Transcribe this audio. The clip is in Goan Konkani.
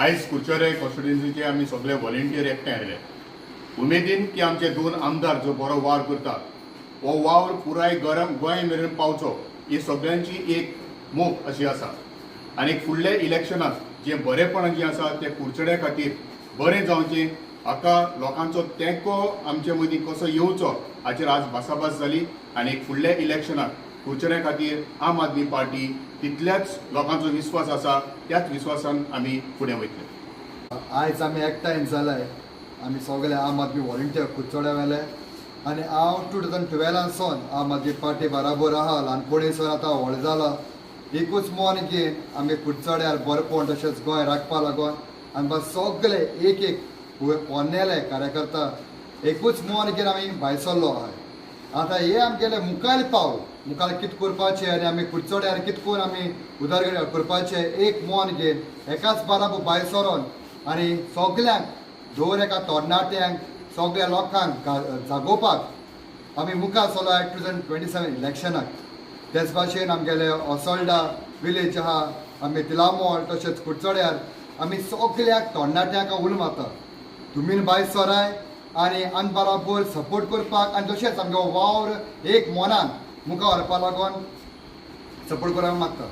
आयज कुडचडे कॉन्स्टिट्युन्सीचे आमी सगळे व्हॉलेंटियर एकठांय आयले उमेदीन की आमचे दोन आमदार जो बरो वावर करता, हो वावर पुराय गरम गोंय मेरेन पावचो ही सगळ्यांची एक मोख अशी आसा. आनी फुडल्या इलेक्शनाक जें बरेपण जें आसा तें कुडचड्या खातीर बरें जावचें, हाका लोकांचो तेंको आमचे मदीं कसो येवचो हाचेर आज भासाभास जाली. आनी फुडल्या इलेक्शनाक कुडचड्या खातीर आम आदमी पार्टी तितल्याच लोकांचो विस्वास आसा, त्याच विस्वासान आमी फुडें वयतले. आयज आमी एकठांय जाले, आमी सगळे आम आदमी व्हॉलंटियर कुडचड्या वेले. आनी हांव 2012 सावन आम आदमी पार्टी बराबर आहा. ल्हानपणी सावन आतां व्हड जाला. एकूच मन घेवन आमी कुडचड्यार बरेपण तशेंच गोंय राखपा लागून आमकां सगळे एक एक पोन्नेले कार्यकर्ता एकूच मन घेवन आमी भायर सरलो आहाय. आतां हे आमगेले मुखार पावल मुखार कितें करपाचें आनी आमी कुडचड्यार कितें करून आमी उदरगत करपाचें, एक मन घेवन एकाच बाराबर भायर सरोन आनी सगल्यांक दर एका तरणाट्यांक, सगळ्या लोकांक जागोवपाक आमी मुखार सरलो 2027 इलेक्शनाक. तेच भाशेन आमगेले असोल्डा विलेज आहा, आमी तिलामोल तशेंच कुडचड्यार आमी सगळ्याक तरणाट्यांक उलो मारता, तुमी भायर सराय आनी आम बराबर सपोर्ट करपाक आनी तशेंच आमगे वावर एक मनान मुखार व्हरपा लागून सपोर्ट करपाक मागता.